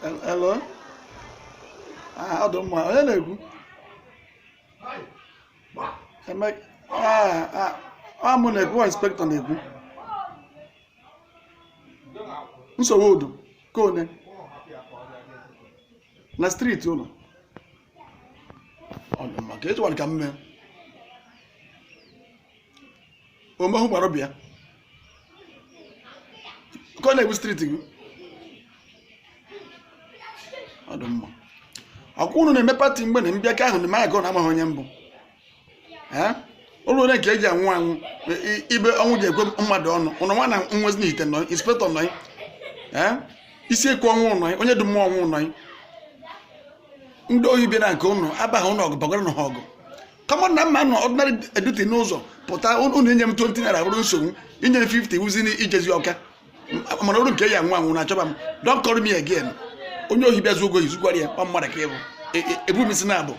Hello? Ah, ọ dị mma. Onye na-ekwu? Emeka. Ah, ah, ọ mụ na-ekwu, ọ inspector na-ekwu. Nsogbu udo ka one na street ụlọ. Ọ dị mma ka echewara ka m mee. Omehụ gbara bịa. Ka ọ na-egbu street gị. Ọ dị mma. Ọkwa unu na-eme party mgbe na mbịa ka ahụ na maagụ na amaghị onye mbụ. Ụlọ onye nke eji anwụ anwụ ibe ọnwụ ji ekwe mmadụ ọnụ ụnụ nwa na nwezi n'ite nọ inspector nọ isi ekwe ọnwụ nọ onye dị mmụọ ọnwụ nọ ndị ohi bịa na nke ụnụ abaghị ụnụ ọgụ bagara ha ọgụ kama na mma nọ ordinary duty n'ụzọ pụta ụnụ inye m 20 naira bụrụ nsogbu inye m 50 wuzi ijezi ọka mana ọrụ nke ya anwụ anwụ na-achọba m. Don't call me again. Onye ohi bịa zuo ogo izukwara ya ọ mmadụ ka ịbụ ebu m isi na abụ.